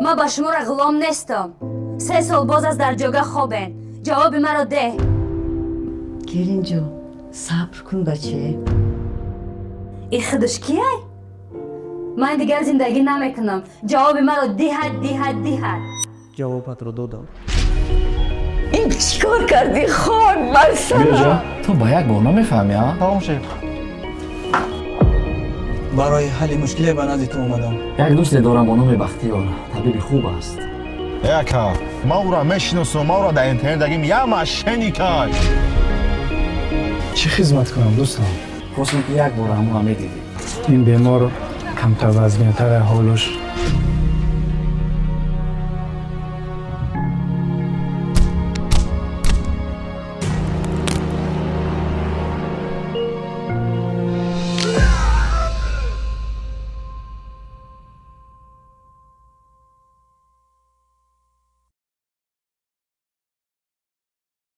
Ман ба шуморо ғулом нестам. 3 сол боз аст дар ҷога хобен. Ҷавоби маро деҳ. Келинҷон, сабр кун, баче. И худаш кияй? Ман дигар зиндагӣ намекунам. Ҷавоби маро диҳад, диҳад, диҳад. Ҷавобатро додам. Ин чӣ кор кардӣ? Хок бар сарам! Ту ба як бор намефаҳмӣ, а? Тамом, шеф. Барои ҳалли мушкиле ба назди ту омадам. Як дӯсте дорам бо номи Бахтиёр, табиби хуб аст. Яка, ман ӯра мешиносам, ман ӯра дар интернет дагим, я мошенникай. Чӣ хизмат кунам, дӯстам? Хостем, ки як бор ҳамонро медидӣ. Ин бемор камтар вазнинтара ҳолуш.